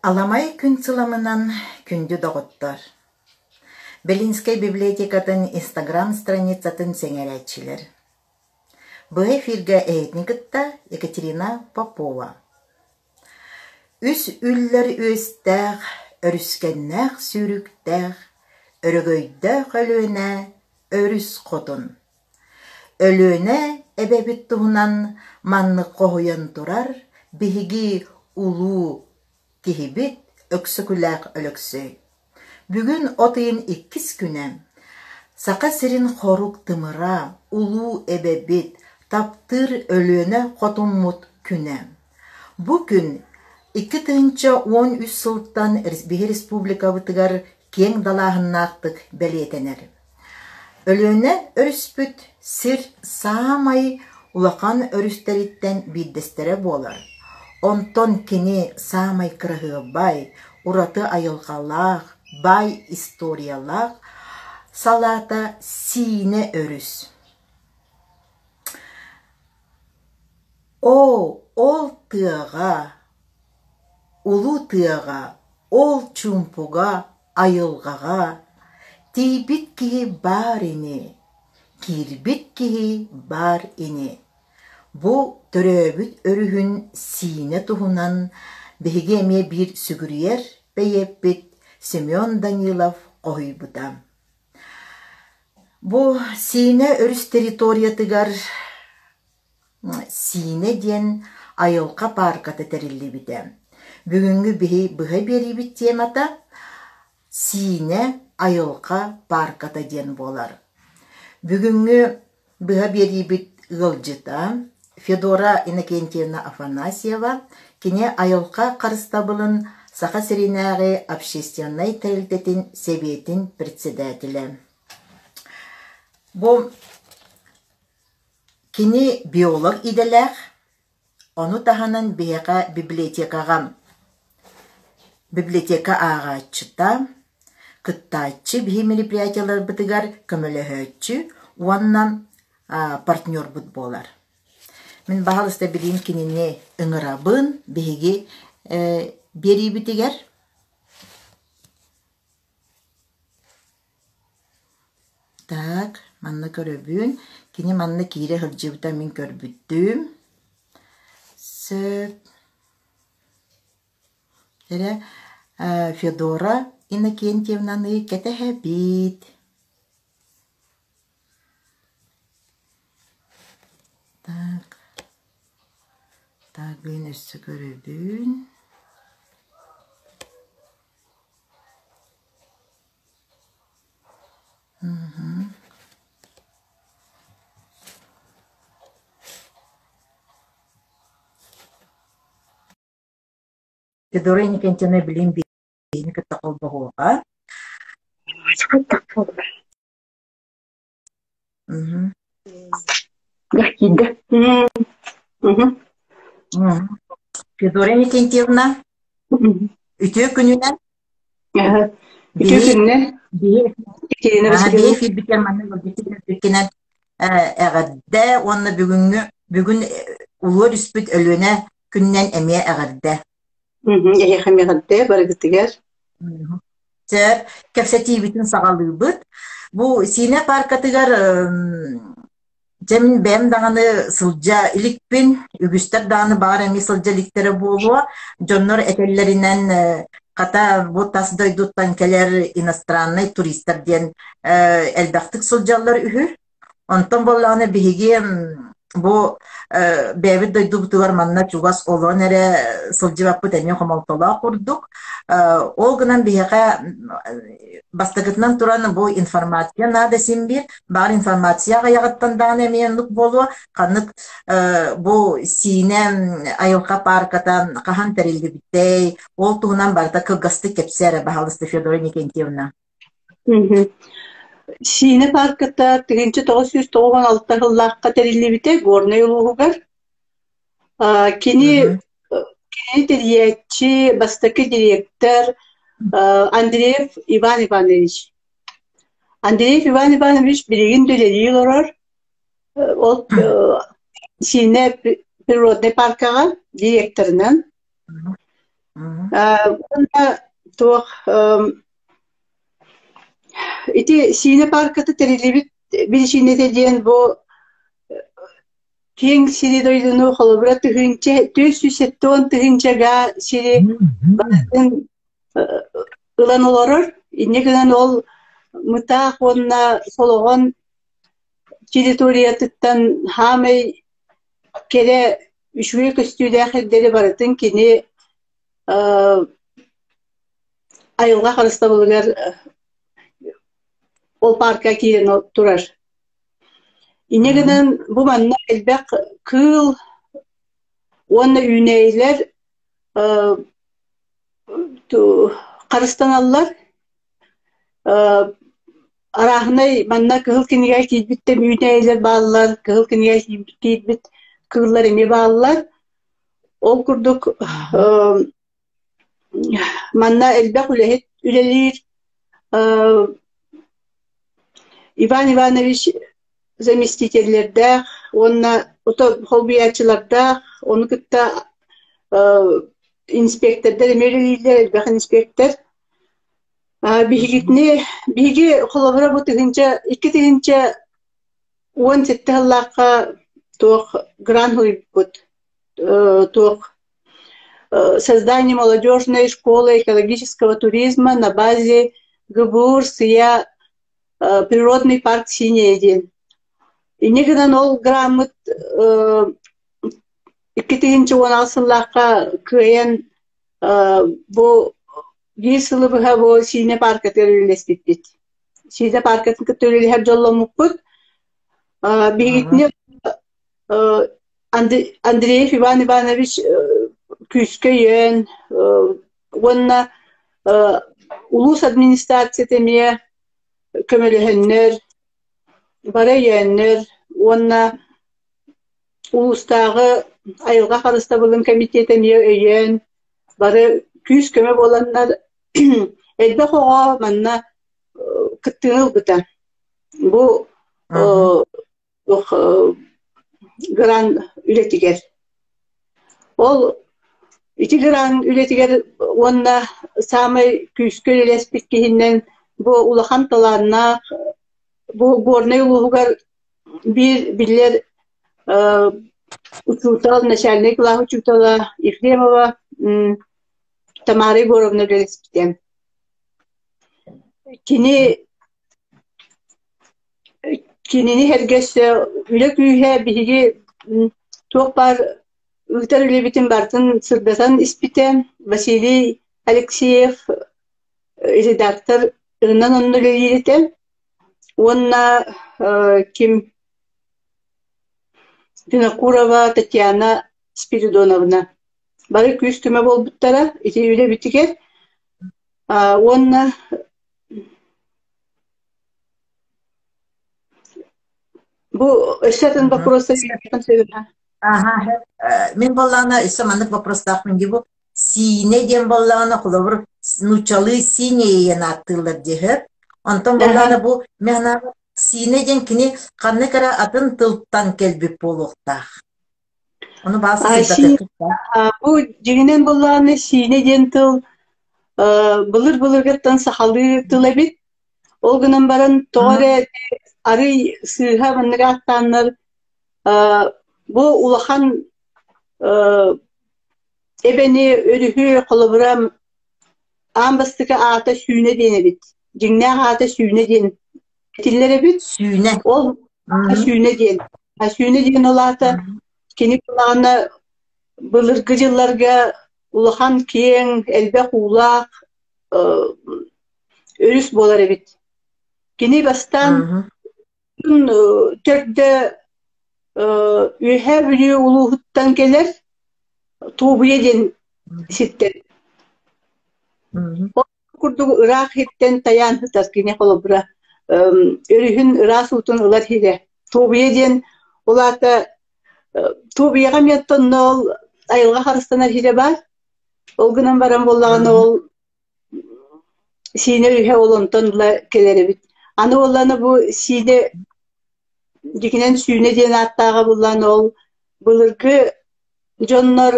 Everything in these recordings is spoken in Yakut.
Аламай күн сыламынан күндү доҕоттор! Белинскэй библиотекатын Инстаграм страницатын сэҥээрээччилэр. Быһа эфиргэ эһигини кытта Екатерина Попова. Үс үллэр үөстээх, өрүскэннээх сүүрүктээх, өрөгөйдөөх Өлүөнэ өрүс хотун. Өлүөнэ эбэбит туһунан маннык хоһуйан турар биһиги улуу киһибит Өксөкүлээх Өлөксөй. Бүгүн от ыйын иккис күнэ. Саха сирин хорук тымыра, улуу эбэбит, таптыыр Өлүөнэ хотуммут күнэ. Бу күн 2013 сылтан биһи республикабытыгар киэҥ далааһыннаахтык бэлиэтэнэр. Өлүөнэ өрүспүт сир саамай улахан өрүстэриттэн биирдэстэрэ буолар. Онтон кини саамай кыраһыабай, ураты айылҕалаах, баай историялаах салаата Сиинэ өрүс. Оо, ол тыаҕа, улуу тыаҕа, ол чуумпуга айылҕаҕа тиийбит киһи баар ини, киирбит киһи баар ини. Бу төрөөбүт өрүһүн Сиинэ туһунан биһиги эмиэ биир сүгүрүйэр бэйиэппит Семен Данилов хоһуйбута. Бу Сиинэ өрүс территориятыгар Сиинэ диэн айылҕа паарката тэриллибитэ. Бүгүҥҥү биһи быһа биэриибит темата Сиинэ айылҕа паарката диэн буолар. Бүгүҥҥү быһа биэриибит ыалдьыта Федора Иннокентьевна Афанасьева, кини айылҕа харыстабылын Саха сиринээҕи общественнай тэрилтэтин сэбиэтин председателэ. Бу Кини биолог идэлээх, ону таһынан биһиэхэ библиотекаҕа библиотека ааҕааччыта, кыттааччы биһи мероприятиеларбытыгар көмөлөһөөччү уонна партнербут буолар. Мин баһаалыста билигин кинини ыҥырабын биһиги биэриибитигэр. Так, манна көрөбүн. Кини манна киирэ сылдьыбыта мин көрбүтүм. Сөп. Эрэ Федора Иннокентьевнаны кэтэһэбит. Так. Так, мин өссө көрөбүн. Федора Иннокентьевна билигин биһигини кытта холбоһуоҕа. Киирдэ. Федора Иннокентьевна, үтүө күнүнэн. Үтүө күнүнэн. Биһи эфирбитигэр маннык ыалдьыттарбытынан эҕэрдэ уонна бүгүҥҥү бүгүн улуу өрүспүт Өлүөнэ күнүнэн эмиэ эҕэрдэ. Эһиэхэ эмиэ эҕэрдэ барыгытыгар. Сөп, кэпсэтиибитин саҕалыыбыт. Бу Сиинэ пааркатыгар дьэ мин бэйэм даҕаны сылдьа иликпин, үгүстэр даҕаны баҕар эмиэ сылдьа иликтэрэ буолуо. Дьоннор этэллэринэн, хата бу тас дойдуттан кэлэр иностраннай туристар диэн элбэхтик сылдьаллар үһү. Онтон буоллаҕына биһиги бу бэйэбит дойдубутугар манна чугас олорон эрэ сылдьыбаппыт эмиэ хомолтолоох курдук. Ол гынан биһиэхэ бастакытынан туран бу информация наада син биир. Баҕар информация аҕыйаҕыттан даҕаны эмиэ оннук буолуо. Ханнык бу Сиинэ айылҕа паарката хаһан тэриллибитэй, ол туһунан барыта кылгастык кэпсээ эрэ, баһаалыста, Федора Никентьевна. Сиинэ паарката 1996 сыллаахха тэриллибитэ Горнай улууһугар. Кини кини тэрийээччи, бастакы дириэктэр Андреев Иван Иванович. Андреев Иван Иванович билигин да үлэлии олорор. Ол Сиинэ природнай паркаҕа директорынан. Уонна туох ити Сиинэ паарката тэриллибит биричиинэтэ диэн бу киэҥ сири дойдуну холобура тыһыынча 470 тыһыынча гаа сири барытын ылан олорор. Инньэ гынан ол Мытаах уонна Солоҕон территориятыттан хаамай кэрэ үчүгэй көстүүлээх сирдэри барытын кини айылҕа харыстабылыгар ол паарка киирэн турар. Инньэ гынан бу манна элбэх кыыл уонна үүнээйилэр харыстаналлар. Арааһынай манна кыһыл кинигэ киирбиттэн үүнээйилэр бааллар, кыһыл кинигэ киирбит кыыллар эмиэ бааллар. Ол курдук манна элбэх үлэһит үлэлиир. Иван Иванович заместителлэрдээх уонна холбуйааччылардаах, ону кытта инспектордар эмиэ үлэлииллэр, элбэх инспектор. Биһигитини биһиги холобура бу тыһыынча 2017 сыллаахха туох грант уйбут туох создание молодежной школы экологического туризма на базе ГБУ РСИЯ природный парк Синяя диэн. Инньэ гынан ол граммыт 2018 сыллаахха кыайан бу биир сылы быһа бу Сиинэ пааркатыгар үлэлэспиппит. Сиинэ пааркатын кытта үлэлэһэр дьолломмуппут. Биһигитини Андреев Иван Иванович күүскэ өйөөн уонна улуус администрацията эмиэ көмөлөһөннөр, бары өйөөннөр уонна улуустааҕы айылҕа харыстабылын комитета эмиэ өйөөн бары күүс-көмө буоланнар элбэх оҕо манна кыттыыны ылбыта. Бу гран үлэтигэр. Ол ити гран үлэтигэр уонна саамай күүскэ үлэлэспит киһинэн бу улахан талааннаах бу Горнай улууһугар биир биллэр учуутал, начальнай кылаас учуутала Ефремова Тамара Егоровна үлэлэспитэ. Кини Кинини сэргэ өссө үлэ күүһэ биһиги туох баар ыытар үлэбитин барытын сырдатан испитэ. Василий Алексеев редактор ырынан онно үлэлиир этэ. Уонна ким Винокурова Татьяна Спиридоновна бары күүс-көмө буолбуттара ити үлэбитигэр. Уонна Бу өссө атын боппуруостар Аха, мин буоллаҕына өссө маннык боппуруостаахпын дии бу сиинэ диэн буоллаҕына холобур нууччалыы синяя диэн ааттыыллар диэһэр. Онтон буоллаҕына бу мин санаабар сиинэ диэн кини ханнык эрэ атын тылтан кэлбит буолуохтаах. Ону баас сырдатыаххыт Бу дьиҥинэн буоллаҕына сиинэ диэн тыл былыр-былыргыттан сахалыы тыл эбит. Ол гынан баран тоҕо эрэ арый сыыһа маннык ааттааннар бу улахан эбэни өрүһү холобура аан бастакы аата Сүүнэ диэн эбит. Дьиҥнээх аата Сүүнэ диэн этиллэр эбит. Сүүнэ. Ол Сүүнэ диэн. Сүүнэ диэн ол аата кини былаана былыргы дьылларга улахан киэҥ, элбэх уулаах өрүс буолар эбит. Кини бастаан төрдө Үөһээ Бүлүү улууһуттан кэлэр Туобуйа диэн сиртэн. Ол курдук ыраах сиртэн тайаан сытар кини холобура өрүһүн ыраас уутун ылар сирэ. Туобуйа диэн ол аата Туобуйаҕа эмиэ оттонно ол айылҕа харыстанар сирэ баар. Ол гынан баран буоллаҕына ол Сиинэ өрүһэ ол онтон ыла кэлэр эбит. Аны буоллаҕына бу Сиинэ дьигинэн Сүүнэ диэн ааттааҕа буоллаҕына ол былыргы дьоннор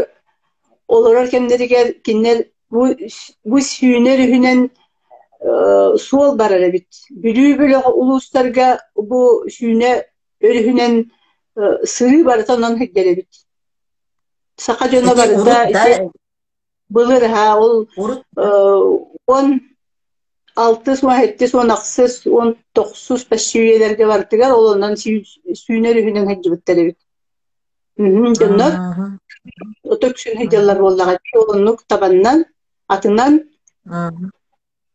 Олорор кэмнэригэр кинилэр бу, бу сүүнэ өрүһүнэн суол барар эбит. Бүлүү бөлөх улуустарга бу сүүнэ өрүһүнэн сырыы барыта онон сылдьар эбит. Саха дьоно Ити барыта урут да ити былыр аһа ол урут 16 уон 7 уон ахсыс уон тохсус почти үйэлэргэ барытыгар ол онон сүүнэ өрүһүнэн сылдьыбыттар эбит. Дьоннор Мгм. ото үксүн сылдьаллар Мгм. буоллаҕа дии, ол оннук табаннан, атынан Мгм.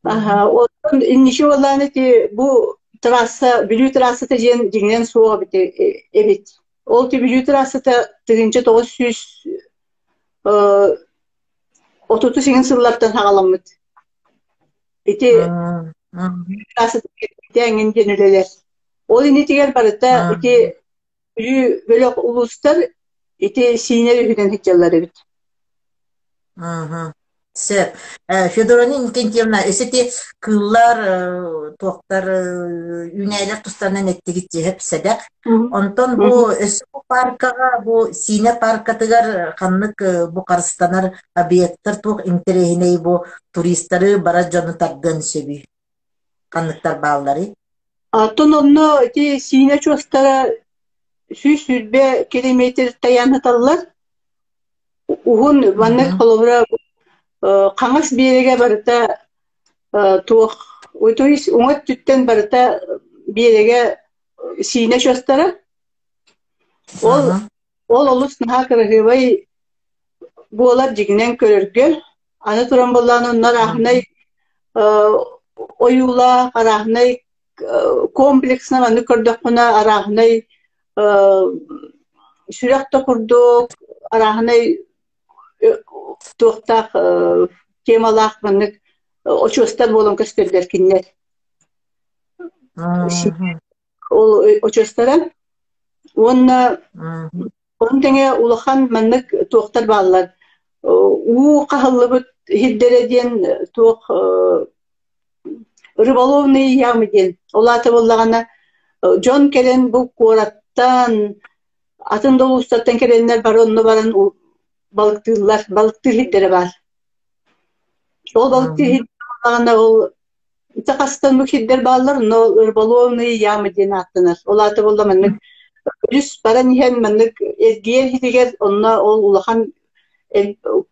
Аһа, Мгм. оттон инники буоллаҕына ити бу трасса, Бүлүү трассата диэн дьиҥинэн суох эбит эбит. Ол ити Бүлүү трассата 1900 отутус иҥин сыллартан саҕаламмыт. Ити Мм. Мгм. трассата эҥин диэн үлэлэр. Ол инитигэр барыта ити Мгм. Бүлүү бөлөх улуустар ити Сиинэ үһүнэн сылдьаллар эбит. Мгм. Сөп. Федоровна Иннокентьевна, өссө ити кыыллар, туохтар, үүнээйилэр тустарынан эттигит дьиһэп сэдэх. Онтон бу өссө бу паркаҕа, бу Сиинэ паркатыгар ханнык бу харыстанар объекттар туох интэриэһинэй бу туристары барар дьону тардыан сөбүй? Ханныктар баалларый? Оттон онно ити Сиинэ чуостара 120 километр тайаан сыталлар. Уһун маннык холобура хаҥас биэрэгэ барыта туох то есть уҥа өттүттэн барыта биэрэгэ Сиинэ чуостара. Ол ол олус наһаа кыраһыабай буолар дьиҥинэн көрөргө. Аны туран буоллаҕына онно арааһынай ойуулаах, арааһынай комплексно маннык көрдөххүнэ арааһынай сүрэх да курдук арааһынай туохтаах темалаах маннык очуостар буолан көстөллөр кинилэр. Ол очуостара уонна Ону тэҥэ улахан маннык туохтар бааллар. Уу хаһыллыбыт иһирдэрэ диэн туох рыболовные ямы диэн. Ол аата буоллаҕына дьон кэлэн бу куораттан, атын да улуустартан кэлэннэр бары онно баран балыктыыллар, балыктыыр иһирдэрэ баар. Ол балыктыыр иһирдэрэ буоллаҕына ол Ити хастан бу сирдэр бааллар, но рыболовные ямы диэн ааттанар. Ол аата буолла маннык өрүс баран иһэн маннык эргийэр иһигэр онно ол улахан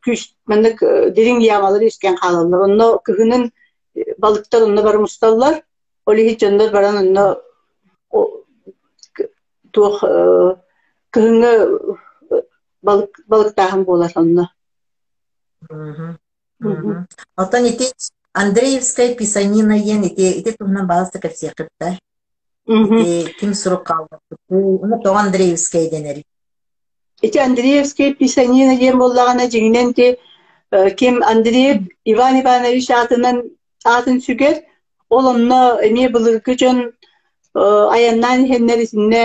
күүс маннык дириҥ ямалар үөскээн хаалаллар. Онно кыһынын балыктар онно бары мусталлар. Ол иһин дьоннор баран онно туох кыһыҥҥы балык балыктааһын буолар онно. Оттон ити Андреевская писанина диэн ити ити туһунан баҕаста кэпсиэххит да? Ити ким сурук хаалларбытый? Уну тоҕо Андреевская дэнэрий? Ити Андреевская писанина диэн буоллаҕына дьиҥинэн ити ким Андреев Иван Иванович аатынан аатын сүгэр. Ол онно эмиэ былыргы дьон айаннаан иһэннэр итиннэ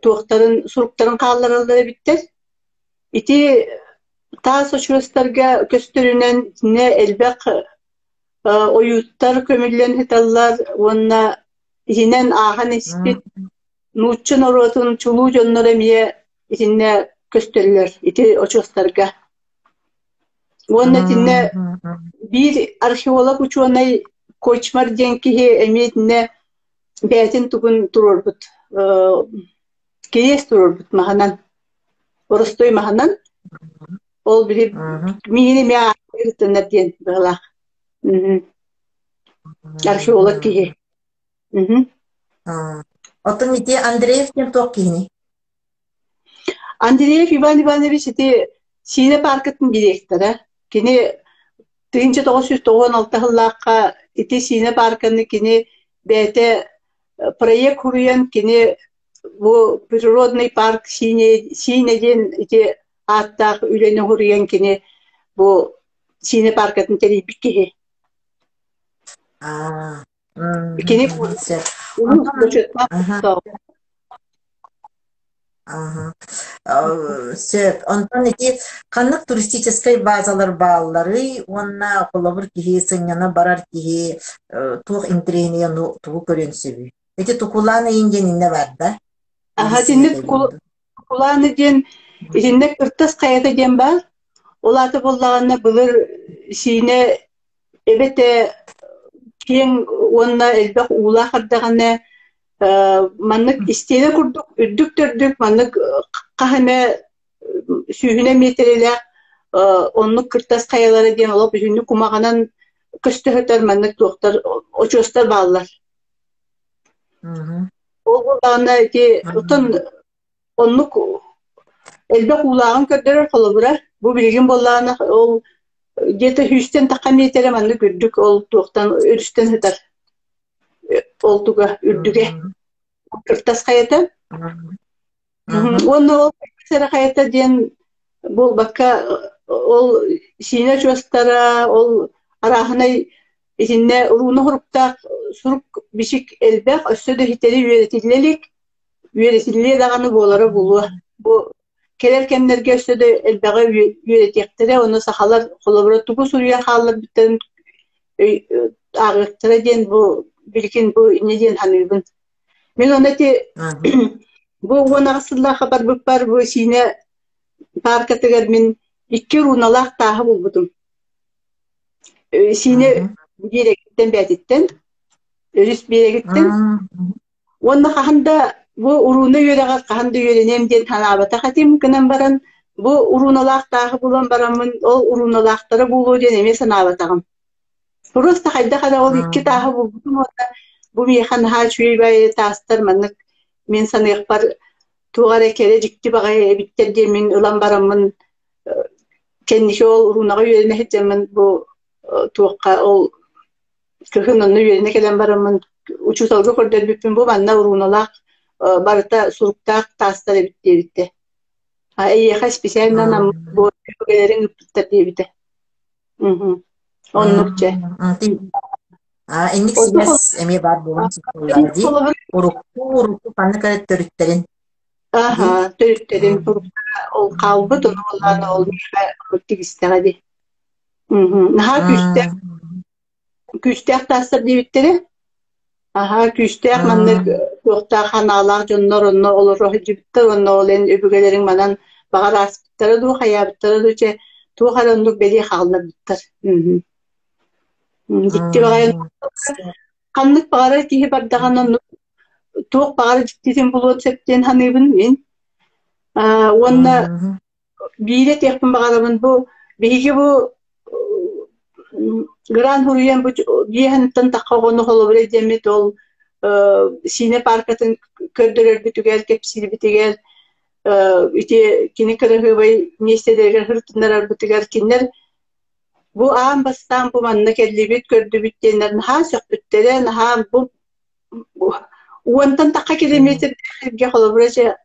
туохтарын суруктарын хааллараллар эбиттэр. Ити таас очуостарга көстөрүнэн итиннэ элбэх ойууттар көмүллэн сыталлар уонна иһинэн ааһан испит нуучча норуотун чулуу дьонноро эмиэ итиннэ көстөллөр ити очуостарга. Уонна итиннэ биир археолог учуонай Кочмар диэн киһи эмиэ итиннэ бэйэтин тугун туруорбут кириэс туруорбут маһынан Боростуой маһынан ол били миигин эмиэ ыытыннар диэн быһалаах. Археолог киһи. Оттон ити Андреев диэн туох киһиний? Андреев Иван Иванович ити Сиинэ пааркатын директора. Кини 1996 сыллаахха ити Сиинэ паарканы кини бэйэтэ проект суруйан кини Бу природный парк Сиинэ, Сиинэ диэн ити ааттаах үлэни уһуруйан кини бу Сиинэ паркатын тэрийбит киһи. Аа, Кини сөп. улуус Онтон бочуоттаах аха, аха. Сөп. Онтон ити ханнык туристическай базалар баалларый уонна холобур киһи сынньана барар киһи туох интэриэһинэй ону тугу көрүөн сөбүй? Ити Тукулаан ыйын диэн иннэ бар да? Аха, итинник Тукулааны диэн итинник Ыртас хайата диэн баар. Ол аата буоллаҕына былыр Сиинэ эбэтэ киэҥ уонна элбэх уулаах эрдэҕинэ маннык истиэнэ курдук үрдүк төрдүк маннык хас эмэ сүүһүнэн миэтэрэлээх оннук кыртас хайалара диэн олох бүтүннүү кумаҕынан көстө сытар маннык туохтар очуостар бааллар. Ол буоллаҕына ити оттон оннук элбэх уулааҕын көрдөрөр холобура бу билигин буоллаҕына ол где-то сүүстэн тахха миэтэрэ маннык үрдүк ол туохтан өрүстэн сытар ол туга үрдүгэ кыртас хайата Уонна ол эрэ хайата диэн буолбакка ол сиинэ чуостара ол арааһынай итиннэ урууна суруктаах сурук бичик элбэх өссө да ситэри үөрэтиллэ илик үөрэтиллиэ даҕаны буолара буолуо. Бу кэлэр кэмнэргэ өссө да элбэҕи үөрэтиэхтэрэ уонна сахалар холобура тугу суруйан хаалларбыттарын ааҕыахтара диэн бу билигин бу инньэ диэн саныыбын. Мин онно ити бу 18 сыллаахха барбыппар бу Сиинэ пааркатыгар мин икки рууналаах тааһы булбутум. Сиинэ биэрэгиттэн бээтиттэн, өрүс биэрэгиттэн. Уонна хаһан да бу урууна үөрэҕэр хаһан да үөрэниэм диэн санаабатах этим гынан баран бу урууналаах тааһы булан бараммын ол урууналаахтара буолуо диэн эмиэ санаабатаҕым. Просто хайдах эрэ ол икки тааһы булбутум уонна бу миэхэ наһаа үчүгэй баҕайы таастар маннык мин саныахпар туох эрэ кэрэ дьикти баҕайы эбиттэр диэн мин ылан бараммын кэнники ол уруунаҕа үөрэнэ сылдьаммын бу туохха ол кыһын онно үөрэнэ кэлэн бараммын учууталга көрдөрбүппүн бу манна урууналаах барыта суруктаах таастар эбит диэбиттэ. А эйиэхэ специально анаммыт буоларын ыыппыттар диэбитэ. Оннук чэ. Инник сибээс эмиэ баар буолан сыталлар дии. Урукку урукку ханнык эрэ төрүттэрин. Аха, төрүттэрин ол хаалбыт, ону буоллаҕына ол миэхэ тигистэҕэ дии. Наһаа күүстээх күүстээх таастар диэбиттэрэ. Аһаа, күүстээх маннык туохтаах ханаалаах дьоннор онно олоро сылдьыбыттар уонна ол эн өбүгэлэриҥ манан баҕар ааспыттара дуу, хайаабыттара дуу, чэ, туох эрэ оннук бэлиэ хаалларбыттар. Дьикти баҕайы ханнык баҕарар киһи бардаҕына оннук туох баҕарар дьиктитин булуон сөп диэн саныыбын мин. Аа, уонна Биири этиэхпин баҕарабын, бу биһиги бу Гран Хуруйан бу биэһэниттэн тахха оҕону холобура диэммит ол Сиинэ пааркатын көрдөрөрбүтүгэр, кэпсиирбитигэр ити кини кыраһыабай миэстэлэригэр сырытыннарарбытыгар кинилэр бу аан бастаан бу манна кэллибит, көрдүбүт диэннэр наһаа сөхпүттэрэ, наһаа бу Уонтан тахха километрдээх сиргэ холобура чэ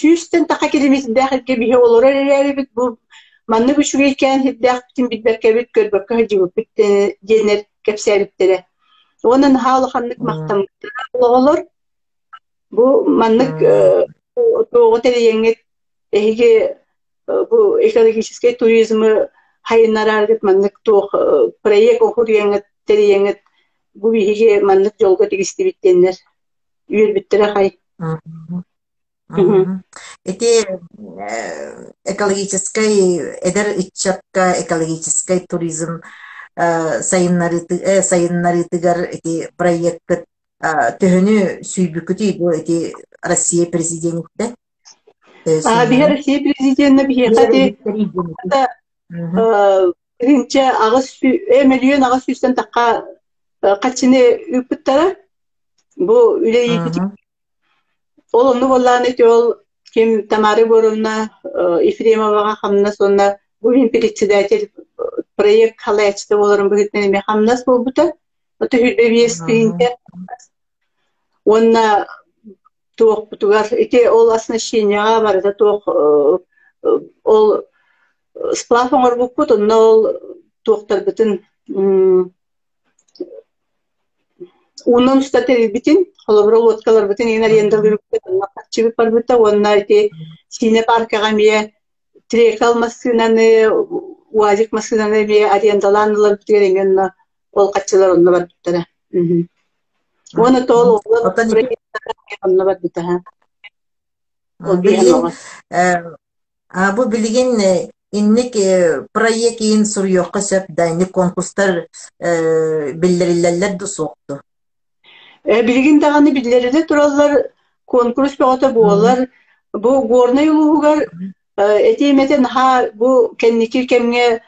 сүүстэн тахха километрдээх сиргэ биһи олорор эрээрибит бу маннык үчүгэйкээн сирдээхпитин билбэккэбит көрбөккө сылдьыбыппыт диэннэр кэпсээбиттэрэ. Уонна наһаа улаханнык махтаммыттара оҕолор. Бу маннык туоҕу тэрийэҥҥит эһиги бу экологическай туризмы хайыннарааргыт маннык туох проект оһуруйаҥҥыт тэрийэҥҥит бу биһиги маннык дьолго тигистибит диэннэр үөрбүттэрэ хай. Ити экологическай эдэр ыччакка экологическай туризм сайыннарыытыгар ити проекткыт төһөнү сүүйбүккүтүй бу ити Россия президениттэн? Биһи Россия президенэ биһиэхэ ити тыһыынча аҕыс мөлүйүөн аҕыс сүүстэн тахха хаччыны ыыппыттара. Бу үлэлиирбит ол онну буоллаҕына ити ол ким Тамара Егоровна Ефремоваҕа хамнас уонна бу мин председатель проект халайааччыта буоларын быһыытынан эмиэ хамнас буолбута. Ото 25 тыһыынча уонна туохпутугар ити ол оснащениеҕа барыта туох ол сплав оҥорбуппут онно ол туохтарбытын уунан уста тэрийбитин холобура лодкаларбытын иһин арендалыырбыт онно харчыбыт барбыта уонна ити Сиинэ паркаҕа эмиэ трекал массыынаны уазик массыынаны эмиэ арендалаан ыларбытыгар эмиэ онно ол хаччылар онно барбыттара. Уонна тоол оҕолор онно барбыта. Ол Билигин бу билигин. Инник проект иин суруйуохха сөп да, инник конкурстар биллэриллэллэр да суох дуо? Билигин даҕаны биллэриллэ тураллар, куонкурус бөҕөтө буолар. Бу Горнай улууһугар этиим этэ наһаа бу кэнники кэмҥэ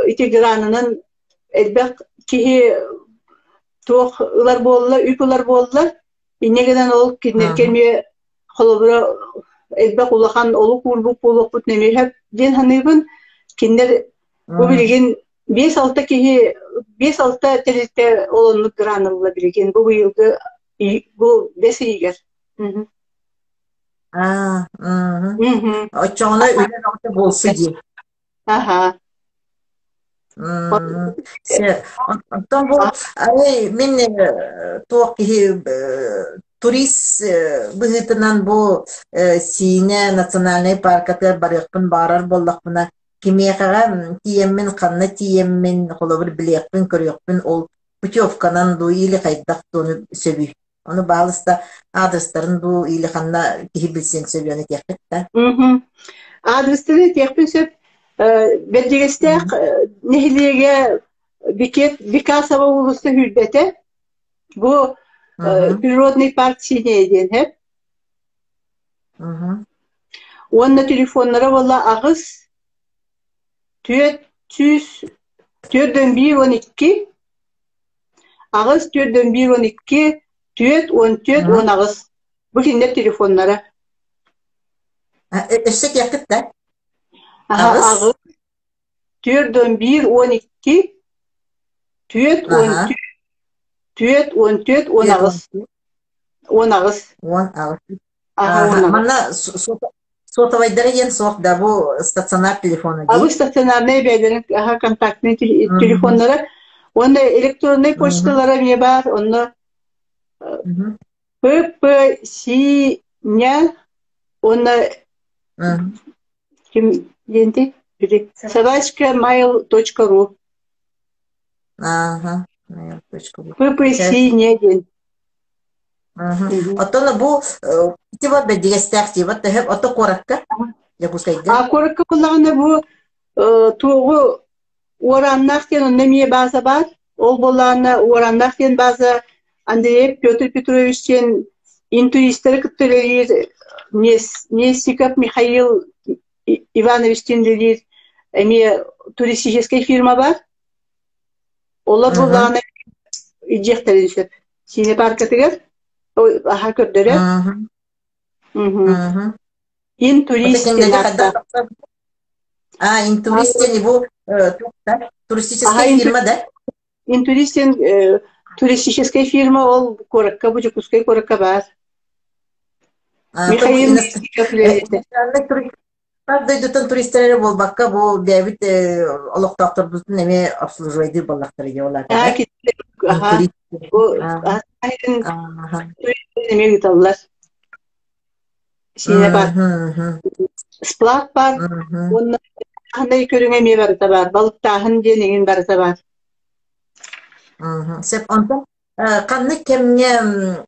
ити гранынан элбэх киһи туох ылар буолла, үп ылар буолла. Инньэ гынан ол кинилэргэ эмиэ холобура элбэх улахан олук уурбут буолуохпут эмиэ диэн саныыбын. Кинилэр бу билигин 5-6 киһи 5-6 тэрилтэ ол оннук гран ылла билигин бу быйылгы бу бэс ыйыгар. Аа, Оччоҕуна үлэ бөҕөтө буолсу дии. Аха. Оттон бу арай мин туох киһи турист быһыытынан бу Сиинэ национальнай паркатыгар барыахпын баҕарар буоллахпына, кимиэхэҕэ тиийэммин, ханна тиийэммин, холобур, билиэхпин, көрүөхпүн ол путевканан дуу или хайдах дуу сөбүй? Ону баалыста адрестарын дуу или ханна киһи билсиэн сөбүөн этиэххит да? Адрестарын этиэхпин сөп. Бэрдьигэстээх нэһилиэгэ Бикет Бекасова уулусса сүүрбэтэ. Бу природный парк Синее диэн һэп. Уонна телефоннара буолла аҕыс 400 4 1 12 8 4 1 12 4 14 18 Бу кинилэр телефоннара. Өссө этиэххит да? Аҕыс 4 1 12 4 14 4 14 18 18 18. Манна сотовайдара диэн суох да бу стационар телефона дии. А бу стационарнай бэйэлэрин аха контактный телефоннара уонна электроннай почталара эмиэ баар онно ППСиня уонна ким диэнти собачка mail.ru Ага, mail.ru. ППСиня диэн Оттон бу ити бар бэрдигэстээх дии төһө ото куоракка Дьокуускайга? А куоракка буоллаҕына бу туоҕу Уорааннаах диэн онно эмиэ бааза баар. Ол буоллаҕына Уорааннаах диэн бааза Андреев Петр Петрович диэн интуристары кытта үлэлиир Местников Михаил Иванович диэн үлэлиир эмиэ туристическай фирма баар. Олор буоллаҕына илдьиэхтэрин сөп. Сиинэ пааркатыгар аһа көрдөрөр. Интурист диэн ааттаах. А, интурист диэн бу туристическая фирма да? Интурист диэн туристическая фирма ол куоракка бу Дьокуускай куоракка баар. Михаил Тас дойдуттан туристар эрэ буолбакка, бу бэйэбит олохтоохторбутун эмиэ обслуживайдыыр буоллахтара дии ол аата. Эмиэ ыыталлар. Сиинэ баар. Сплав баар. Уонна ханай көрүҥэ эмиэ барыта баар. Балыктааһын диэн иҥин барыта баар. Сөп. Онтон ханнык кэмҥэ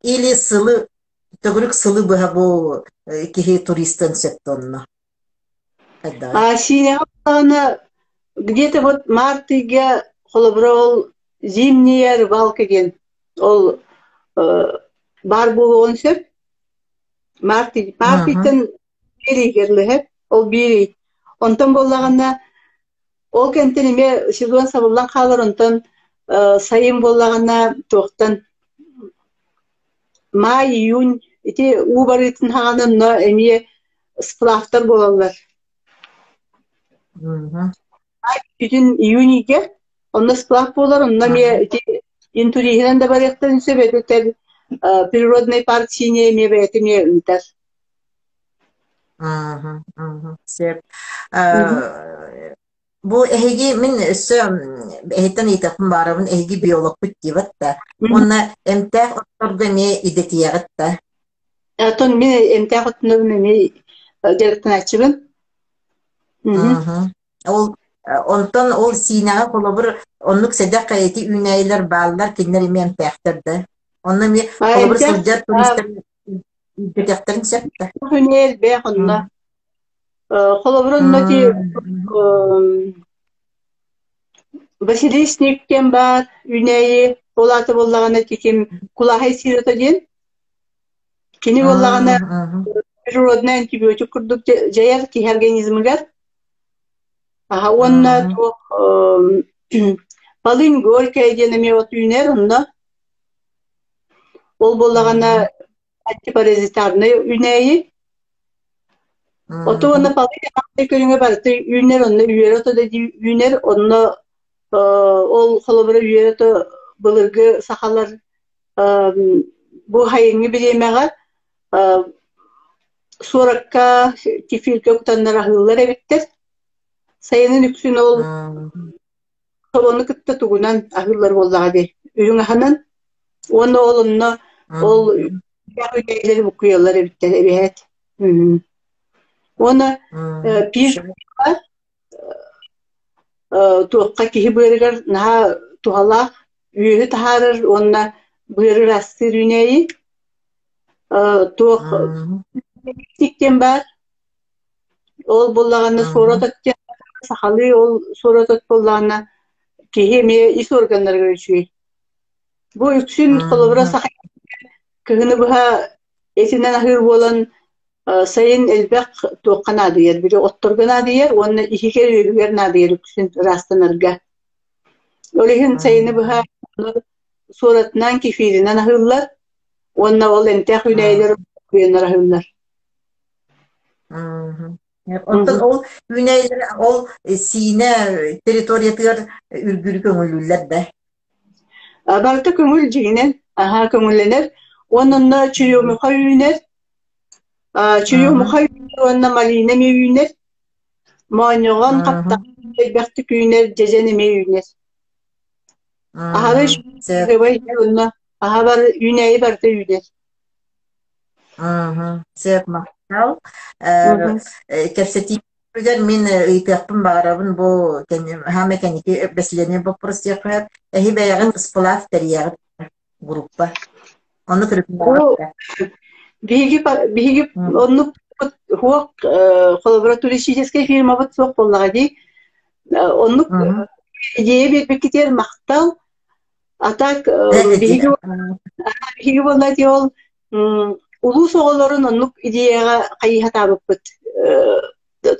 или сылы Төгүрүк сылы быһа бу киһи туристан сөп онно. А Сиинэҕэ буоллаҕына где-то вот март ыйга холобура ол зимняя рыбалка диэн ол баар буолуон сөп. Март март ыйтан биир ыйгар лыһэп ол биир ый. Онтон буоллаҕына ол кэмтэн эмиэ сезон сабыллан хаалар онтон сайын буоллаҕына туохтан Маай, июнь ити уу барыытын саҕана онно эмиэ сплавтар буолаллар. Маай бүтүн июнь ыйга онно сплав буолар, онно эмиэ ити интуриһынан да барыахтарын сөп эбэтэр природный парк Синяя эмиэ бэйэтэ эмиэ ыытар. Сөп. Бу эһиги мин өссө эһиттэн ыйытыахпын баарабын эһиги биологпут диэбэт да уонна эмтээх отторго эмиэ идэтийэҕит да? Оттон мин эмтээх оттунабын эмиэ дьарыктанааччыбын. Ол онтон ол Сиинэҕэ холобур оннук сэдэх ити үүнээйилэр бааллар кинилэр эмиэ эмтээхтэр да? Онно эмиэ холобур сылдьар туристар илдьитэхтэрин сөп да? Үүнээйи элбэх онно. Холобура, онно ити Василий диэн баар үүнээйи, ол аата буоллаҕына ити ким Кулааһай сирота диэн. Кини буоллаҕына природный антибиотик курдук дьайар киһи организмыгар. Аха уонна туох полынь горькая диэн эмиэ от үүнэр онно. Ол буоллаҕына антипаразитарнай үүнээйи. Оту уонна полынь көрүҥэ барыта үүнэр, онно үөрэ ото да үүнэр, онно ол холобура үөрэ ото былыргы сахалар бу сайыҥҥы бириэмэҕэ суоракка, кефиргэ уктаннар аһыыллар эбиттэр. Сайынын үксүн ол Солону кытта тугунан аһыыллар буоллаҕа дии, үрүҥ аһынан. Уонна ол онно ол үтэйлэри буккуйаллар эбиттэр эбээт. Уонна пир туохха киһи быарыгар наһаа туһалаах үөһү таһаарар уонна быары ыраастыыр үүнээйи. Туох диэн баар. Ол буоллаҕына суорат диэн сахалыы ол суорат от буоллаҕына киһи эмиэ ис органнарыгар үчүгэй. Бу үксүн холобура саха кыһыны быһа этинэн аһыыр буолан сайын элбэх туохха наадыйар, били отторго наадыйар уонна иһигэр-үөһүгэр наадыйар үксүн ыраастанарга. Ол иһин сайыны быһа суоратынан, кефиринэн аһыыллар уонна ол эмтээх үүнээйилэр куйаннар аһыыллар. Оттон ол үүнээйилэр ол Сиинэ территориятыгар үргүрү көҥүллүүллэр да? Барыта көҥүл дьиҥинэн, аһаа көҥүллэнэр. Уонна онно черемуха үүнэр. Черемуха үүнэр уонна малина эмиэ үүнэр. Моонньоҕон, хаптаҕай элбэхтик үүнэр, дьэдьэн эмиэ үүнэр. Аһара үчүгэй онно аһа бар үүнээйи барыта үүнэр. Сөп махтал. Кэпсэтиибитигэр мин ыйытыахпын баҕарабын бу хаамай кэнники бэсилиэнньэ боппуруос диэххэ эһи бэйэҕин сплав тэрийэҕит группа. Ону Биһиги биһиги оннук хуох холобура туристическай фирмабыт суох буоллаҕа дии. Оннук идея биэрбиккитигэр махтал. А так биһиги биһиги буолла ол улуус оҕолорун оннук идеяҕа хайыһатаабыппыт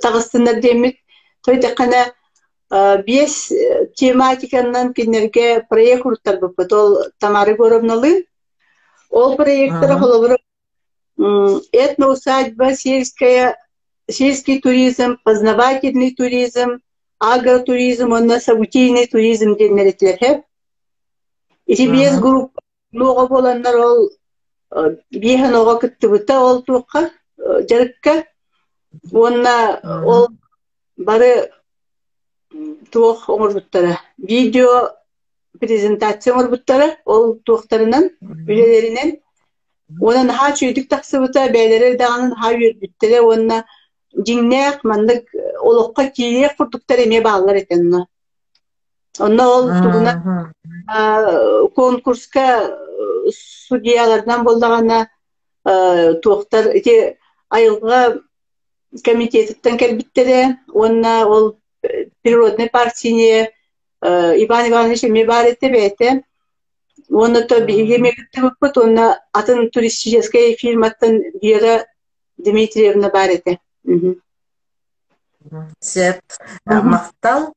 таҕыстыннар диэммит тойдаххына биэс тематиканан кинилэргэ проект уруттарбыппыт ол Тамара Егоровналыын ол проектара холобура этноусадьба сельская сельский туризм познавательный туризм агротуризм уонна событийный туризм диэннэр этилэр ити биэс группа Нуоҕа буоланнар ол биэһэн оҕо кыттыбыта ол туохха дьарыкка уонна ол бары туох оҥорбуттара видео презентация оҥорбуттара ол туохтарынан үлэлэринэн уонна наһаа үчүгэйдик тахсыбыта бэйэлэрэ даҕаны наһаа үөрбүттэрэ уонна дьиҥнээх маннык олоххо киириэх курдуктар эмиэ бааллар этэ онно Онно ол тугунан конкурска судьуйаларынан буоллаҕына туохтар ити айылҕа комитетыттан кэлбиттэрэ уонна ол природный партия Иван Иванович эмиэ баар этэ бэйэтэ уонна то биһиги эмиэ кыттыбыппыт уонна атын туристическай фирматтан Вера Дмитриевна баар этэ. Сөп. Махтал.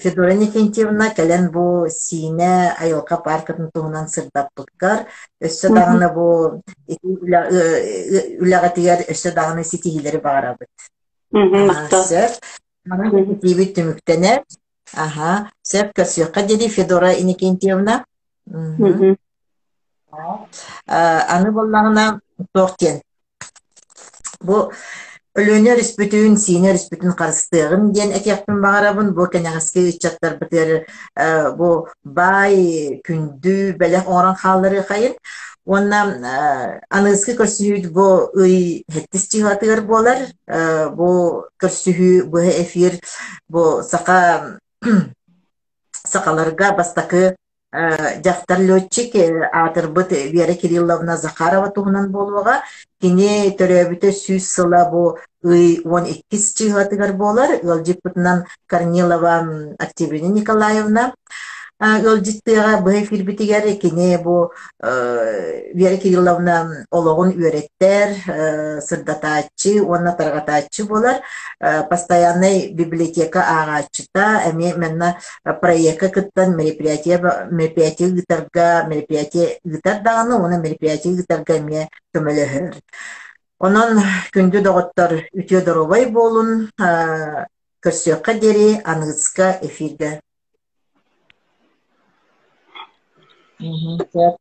Федора Никентьевна кэлэн бу Сиинэ айылҕа пааркатын туһунан сырдаппыккар, өссө даҕаны бу ити үлэҕитигэр өссө даҕаны ситиһиилэри баҕарабыт. Махтал. Сөп. Манан кэпсэтиибит түмүктэнэр. Аха. Сөп, көрсүөххэ диэри, Федора Иннокентьевна. Аны буоллаҕына туох диэн бу Өлүөнэ өрүспүтүн, Сиинэ өрүспүтүн харыстыаҕын диэн этиэхпин баҕарабын. Бу кэнэҕэски ыччаттарбытыгар бу баай, күндү бэлэх оҥорон хаалларыахайын. Уонна аныгыскы көрсүһүүт бу ый сэттис чыһыатыгар буолар. Бу көрсүһүү быһа эфир бу саха сахаларга бастакы. Дьахтар летчик аатырбыт Вера Кирилловна Захарова туһунан буолуоҕа. Кини төрөөбүтэ 100 сыла бу ый 12 чыһыатыгар буолар. Ыалдьыппытынан Корнилова Октябрина Николаевна ыалдьыттыаҕа быһа эфирбитигэр кини бу Вера Кирилловна олоҕун үөрэттэр, сырдатааччы уонна тарҕатааччы буолар. Постояннай библиотека ааҕааччыта, эмиэ манна проекка кыттан мероприятие мероприятие ыытарга мероприятие ыытар даҕаны уонна мероприятие ыытарга эмиэ көмөлөһөр. Онон күндү доҕоттор үтүө доруобай буолун, көрсүөххэ диэри аныгыска эфиргэ. Мгм, сөп.